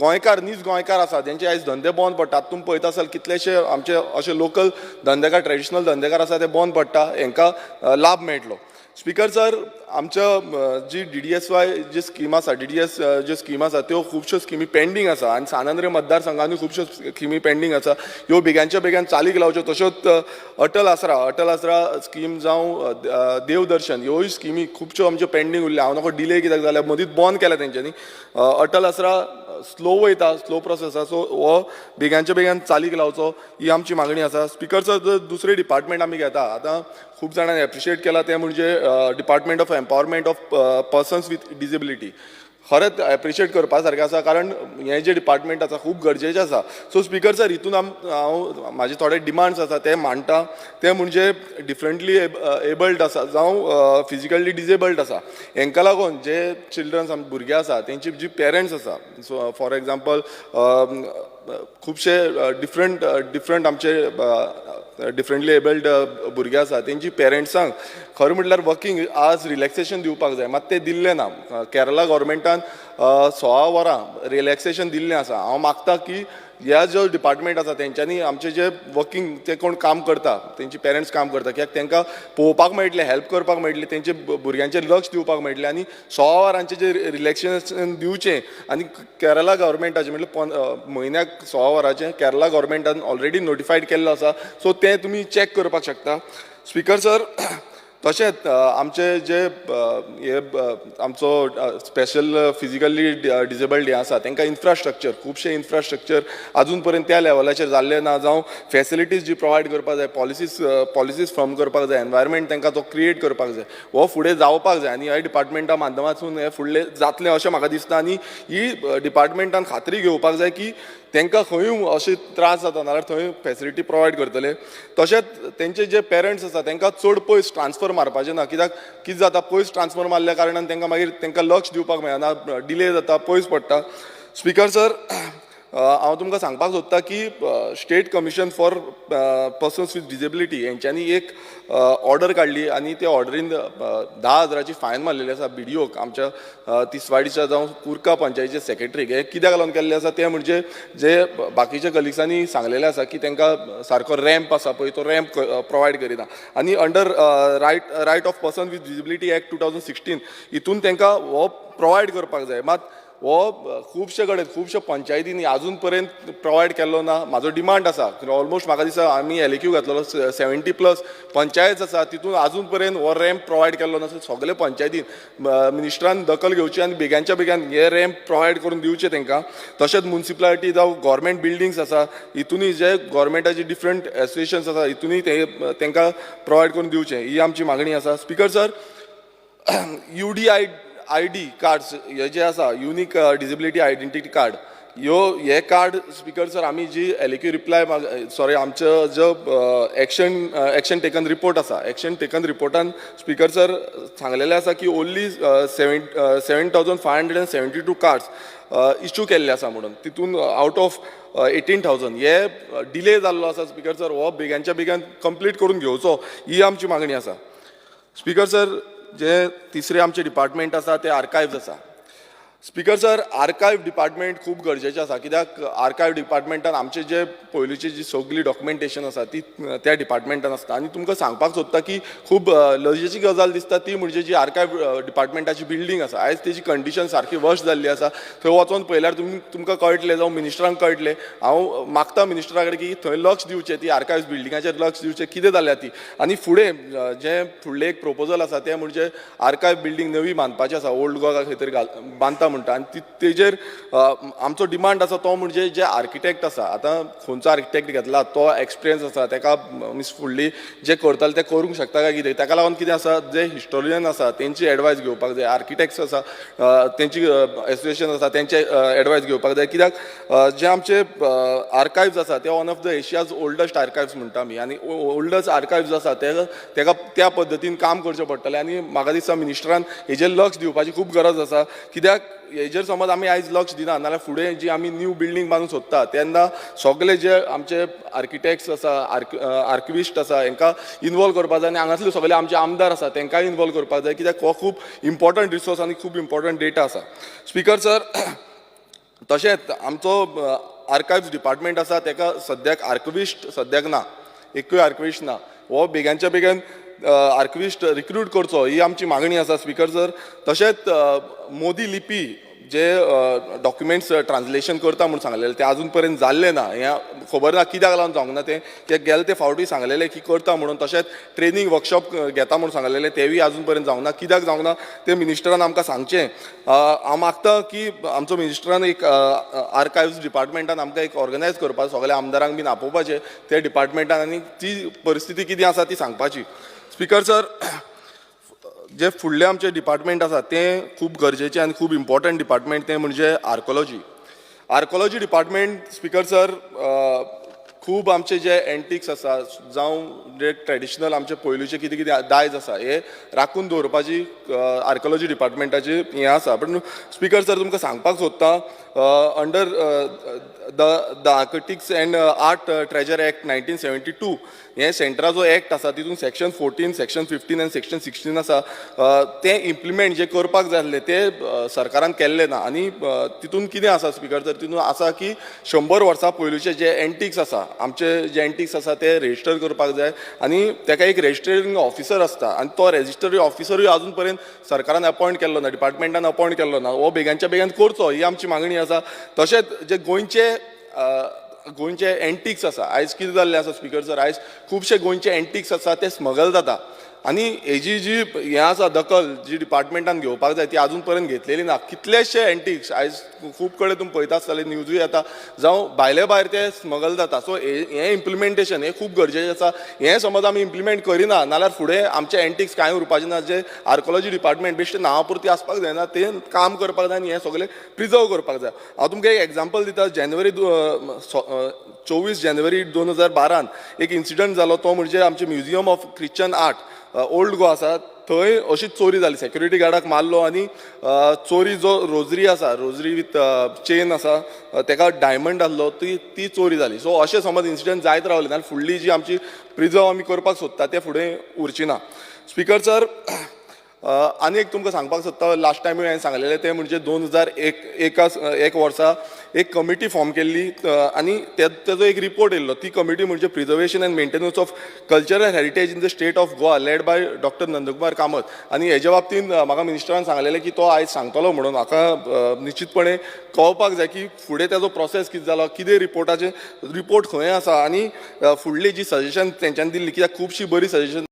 गोंयकार, नीज गोंयकार आसा, तेंचे आयज धंदे बंद पडटात. तुमी पळयता आसल, कितलेशे आमचे अशे लोकल धंदेकार, ट्रेडिशनल धंदेकार आसा, ते बंद पडटा. हांकां लाभ मेळटलो. स्पिकर सर, आमच्या जी डीडीएसवाय जी स्कीम आसा, डीडीएस ज्यो स्कीम आसा, त्यो खुबश्यो स्किमी पेंडींग आसा आनी सान आंद्रे मतदारसंघानूय खुबश्यो स्किमी पेंडींग आसा. ह्यो बेग्यानच्या बेग्यान चालीक लावच्यो. तश्योच अटल आसरा स्कीम जावं देवदर्शन, ह्योय स्किमी खुबश्यो आमच्यो पेंडींग उरल्या. हांव नकळो डिले कित्याक जाल्या, मदींच बंद केल्या तेंच्यांनी. अटल आसरा स्लो वयता, स्लो प्रोसेस आसा. सो हो बेग्यानच्या बेग्यान चालीक लावचो ही आमची मागणी आसा. स्पिकर सर, दुसरें डिपार्टमेंट आमी घेता. आतां खूब जाणांनी एप्रिशिएट केला तें म्हणजे Department of Empowerment of Persons with Disability. खरेंच एप्रिशिएट करपा सारकें आसा, कारण हें जें डिपार्टमेंट आसा, खूब गरजेचें आसा. सो स्पिकर सर, हितून हांव म्हाजे थोडे डिमांड्स आसा ते मांडटा. ते म्हणजे डिफरंटली एबल्ड आसा जावं फिजिकली डिजेबल्ड आसा, हेंकां लागून जे चिल्ड्रन्स, भुरगे आसा, तेंची जी पेरंट्स आसा, सो फॉर एग्जाम्पल खुबशे डिफरंट डिफरंट आमचे डिफरंटली एबल्ड भुरगे आसा, तेंची पेरंट्सांक खरें म्हटल्यार वर्किंग आवर्स रिलॅक्सेशन दिवपाक जाय. मात तें दिल्लें ना. केरला गव्हर्मेंटान 16 वरां रिलॅक्सेशन दिल्लें आसा. हांव मागता की ह्या जो डिपार्टमेंट आसा, तेंच्यांनी आमचे जे वर्किंग, ते कोण काम करता, तेंची पेरंट्स काम करता, कित्याक तांकां पळोवपाक मेळटलें, हेल्प करपाक मेळटली, तेंचे भुरग्यांचेर लक्ष दिवपाक मेळटलें आनी 16 वरांचें जे रिलॅक्सेशन दिवचें. आनी केरला गव्हर्मेंटाचें म्हटल्यार म्हयन्याक 16 वरांचें केरला गव्हर्मेंटान ऑलरेडी नोटिफायड केल्लो आसा. सो तें तुमी चॅक करपाक शकता. स्पिकर सर, तशेंच आमचे जे हे आमचो स्पेशल फिजिकली डिजेबल्ड हे आसा, तांकां इन्फ्रास्ट्रक्चर, खुबशे इन्फ्रास्ट्रक्चर अजून पर्यंत त्या लेवलाचेर जाल्लें ना, जावं फेसिलिटीज जी प्रोवायड करपाक जाय, पॉलिसीज फॉर्म करपाक जाय, एनवायरमेंट तांकां तो क्रिएट करपाक जाय, हो फुडें जावपाक जाय. आनी ह्या डिपार्टमेंटा माध्यमांतसून हें फुडलें जातलें अशें म्हाका दिसता. आनी ही डिपार्टमेंटान खात्री घेवपाक जाय की तांकां खंयूय अशे त्रास जाता नाल्यार थंय फेसिलिटी प्रोवायड करतले. तशेंच तेंचे जे पेरंट्स आसा, तांकां चड पयस ट्रान्सफर मारपाचें ना, कित्याक कितें जाता, पयस ट्रान्सफर मारल्या कारणान तांकां मागीर तांकां लक्ष दिवपाक मेळना, डिले जाता, पयस पडटा. स्पिकर सर, हांव तुमकां सांगपाक सोदता की State Commission for Persons with Disability हेंच्यांनी एक ऑर्डर काडली आनी त्या ऑर्डरीन 10,000ची फायन मारलेली आसा बीडीओक आमच्या तिसवाडीच्या जावं कुरका पंचायतीचे सेक्रेटरीक. हें कित्याक लागून केल्लें आसा, तें म्हणजे जे बाकीच्या कलिग्सांनी सांगलेलें आसा की तांकां सारको रॅम्प आसा पळय, तो रॅम्प प्रोवायड करिना. आनी under Right of Person with Disability Act 2016 हितून तांकां हो प्रोवायड करपाक जाय. मात हो खुबशे कडेन, खुबश्या पंचायतींनी अजून पर्यंत प्रोवायड केल्लो ना. म्हाजो डिमांड आसा. ऑलमोस्ट म्हाका दिसता आमी एलएक्यू घातलेलो, 70+ पंचायत आसा, तितून अजून पर्यंत हो रॅम्प प्रोवायड केल्लो ना. सो सगळे पंचायतीन मिनिस्टरान दखल घेवची आनी बेग्यांच्या बेग्यान हे रॅम्प प्रोवायड करून दिवचे तांकां. तशेंच मुन्सिपालिटी जावं गव्हर्मेंट बिल्डिंग्स आसा, हितूनय जे गव्हर्मेंटाचे डिफरंट एसोसिएशन्स आसा, हितूनय ते तांकां प्रोवायड करून दिवचें, ही आमची मागणी आसा. स्पिकर सर, यूडीआयडी कार्ड्स हे जे आसा, युनीक डिजेबिलिटी आयडेंटिटी कार्ड, ह्यो हे कार्ड, स्पिकर सर, आमी जी एलएक्यू रिप्लाय, सॉरी, आमचो जो एक्शन टेकन रिपोर्ट आसा, एक्शन टेकन रिपोर्टान, स्पिकर सर, सांगलेलें आसा की only 7572 cards issue केल्ले आसा म्हणून, तितून आउट ऑफ 18,000. हे डिले जाल्लो आसा. स्पिकर सर, हो बेग्यांच्या बेग्यान कंप्लीट करून घेवचो ही आमची मागणी आसा. स्पिकर सर, जे तिसरे आमचे डिपार्टमेंट आसा ते आर्कायव्स आसा. स्पिकर सर, आर्कायव डिपार्टमेंट खूब गरजेचें आसा, कित्याक आर्कायव डिपार्टमेंटान आमचे जे पयलींची जी सगळी डॉक्युमेंटेशन आसा, ती त्या डिपार्टमेंटान आसता. आनी तुमकां सांगपाक सोदता की खूब लजेची गजाल दिसता, ती म्हणजे जी आर्कायव डिपार्टमेंटाची बिल्डींग आसा, आयज तेजी कंडिशन सारकी वर्स जाल्ली आसा. थंय वचोन पळयल्यार तुमकां कळटलें जावं मिनिस्टरांक कळटलें. हांव मागता मिनिस्टरा कडेन की थंय लक्ष दिवचें, ती आर्कायव्स बिल्डिंगाचेर लक्ष दिवचें, कितें जाल्या ती. आनी फुडें जें फुडलें एक प्रोपोजल आसा, तें म्हणजे आर्कायव बिल्डींग नवी बांदपाची आसा, ओल्ड गोवा खंय तरी घाल बांदता म्हणटा. आनी ती तेजेर आमचो डिमांड आसा, तो म्हणजे जे आर्किटेक्ट आसा, आतां खंयचो आर्किटेक्ट घेतला, तो एक्सपिरियन्स आसा तेका, मिन्स फुडली जे करताले ते करूंक शकता काय कितें. तेका लागून कितें आसा, जे हिस्टोरियन आसा तेंची एडवायस घेवपाक जाय, आर्किटेक्ट्स आसा तेंची एसोसिएशन आसा तेंचे एडवायस घेवपाक जाय, कित्याक जे आमचे आर्कायव्स आसा, ते one of the Asia's oldest archives म्हणटा आमी. आनी ओल्डस्ट आर्कायव्स आसा ते, तेका त्या पद्दतीन काम करचें पडटलें. आनी म्हाका दिसता मिनिस्टरान हेजेर लक्ष दिवपाची खूब गरज आसा, कित्याक हेजेर समज आमी आयज लक्ष दिना नाल्यार फुडें जी आमी न्यू बिल्डींग बांदूंक सोदता, तेन्ना सगळे जे आमचे आर्किटेक्ट्स आसा, आर्किविस्ट आसा, हेंकां इनवॉल्व करपाक जाय आनी हांगासले सगळे आमचे आमदार आसा, तेंकांय इनवॉल्व करपाक जाय, कित्याक हो खूब इम्पॉर्टंट रिसोर्स आनी खूब इम्पॉर्टंट डेटा आसा. Speaker sir, तशेंच आमचो आर्कायव्स डिपार्टमेंट आसा, तेका सद्याक आर्कविस्ट सद्याक ना, एकूय आर्कविस्ट ना. हो बेगानच्या बेगीन आर्कविस्ट रिक्रूट करचो ही आमची मागणी आसा, स्पिकर सर. तशेंच मोदी लिपी जे डॉक्युमेंट्स ट्रान्सलेशन करता म्हूण सांगलेलें, तें आजून पर्यंत जाल्लें ना. हें खबर ना कित्याक लागून जावंक ना तें. ते गेले ते फावटी सांगलेलें की करता म्हणून. तशेंच ट्रेनींग वर्कशॉप घेता म्हूण सांगलेलें, तेवूय आजून पर्यंत जावंक ना. कित्याक जावंक ना तें मिनिस्टरान आमकां सांगचें. हांव मागता की आमचो मिनिस्टरान एक आर्कायव्स डिपार्टमेंटान आमकां एक ऑर्गनायज करपाक, सगळ्या आमदारांक बीन आपोवपाचें ते डिपार्टमेंटान आनी ती परिस्थिती कितें आसा ती सांगपाची. स्पिकर सर, जे फुडले आमचे डिपार्टमेंट आसा तें खूब गरजेचें आनी खूब इम्पॉर्टंट डिपार्टमेंट, तें म्हणजे archaeology. Archaeology department, speaker sir, खूब आमचे जे एंटिक्स आसा जावं जे ट्रेडिशनल आमचे पयलूचे कितें कितें दायज आसा, हे राखून दवरपाची आर्कोलॉजी डिपार्टमेंटाची हें आसा. पूण स्पिकर सर, तुमकां सांगपाक सोदता, under the Antiques and Art Treasure Act 1972, हे सेंट्रा जो एक्ट आसा, तितून section 14, section 15 आनी सेक्शन 16 आसा. तें इम्प्लिमेंट जे करपाक जाय आसलें तें सरकारान केल्लें ना. आनी तितून कितें आसा, स्पिकर सर, तितून आसा की 100 वर्सां पयलूचे जे एंटिक्स आसा, आमचे जे एंटिक्स आसा ते रेजिस्टर करपाक जाय आनी तेका एक रेजिस्टरींग ऑफिसर आसता आनी तो रेजिस्टरी ऑफिसरूय अजून पर्यंत सरकारान अपॉयंट केल्लो ना, डिपार्टमेंटान अपॉयंट केल्लो ना. हो बेगानच्या बेगान करचो ही आमची मागणी आसा. तशेंच जे गोंयचे एंटिक्स आसा, आयज कितें जाल्लें आसा, स्पिकर सर, आयज खुबशे गोंयचे एंटिक्स आसा ते स्मगल जाता आनी हेजी जी हें आसा, दखल जी डिपार्टमेंटान घेवपाक जाय ती आजून पर्यंत घेतलेली ना. कितलेशे एंटिक्स आयज खूब कडेन तुमी पळयता आसतले, न्यूजूय येता, जावं भायले भायर ते स्मगल जाता. सो हें इम्प्लिमेंटेशन हें खूब गरजेचें आसा. हें समज आमी इम्प्लिमेंट करिना नाल्यार फुडें आमचे एंटिक्स कांय उरपाचें ना. जे आर्कोलॉजी डिपार्टमेंट बेश्टें नांवा पुरती आसपाक जायना, तें काम करपाक जाय आनी हें सगळें प्रिजर्व करपाक जाय. हांव तुमकां एक एग्जाम्पल दिता. 24 जानेवारी 2012न एक इन्सिडंट जालो, तो म्हणजे आमचे Museum of Christian Art, Old Goa आसा थंय अशीच चोरी जाली. सेक्युरिटी गार्डाक मारलो आनी चोरी जो रोजरी आसा, रोजरी विथ चेन आसा, तेका डायमंड आसलो, ती ती चोरी जाली. सो अशें समज इन्सिडंट जायत रावले जाल्यार फुडली जी आमची प्रिजर्व आमी करपाक सोदता ते फुडें उरची ना. स्पिकर सर, आनी एक तुमकां सांगपाक सोदता, लास्ट टायमूय हांवें सांगलेलें, तें म्हणजे 2001 वर्सा एक कमिटी फॉर्म केल्ली आनी तेजो एक रिपोर्ट येयल्लो. ती कमिटी म्हणजे Preservation and Maintenance of Cultural Heritage in the State of Goa, led by Doctor Nandkumar Kamat. आनी हेज्या बाबतीन म्हाका मिनिस्टरान सांगलेलें की तो आयज सांगतलो म्हणून. म्हाका निश्चितपणे कळपाक जाय की फुडें तेजो प्रोसेस कितें जालो, कितें रिपोर्टाचे, रिपोर्ट खंय आसा आनी फुडली जी सजेशन तेंच्यांनी दिल्ली, कित्याक खुबशीं बरीं सजेशन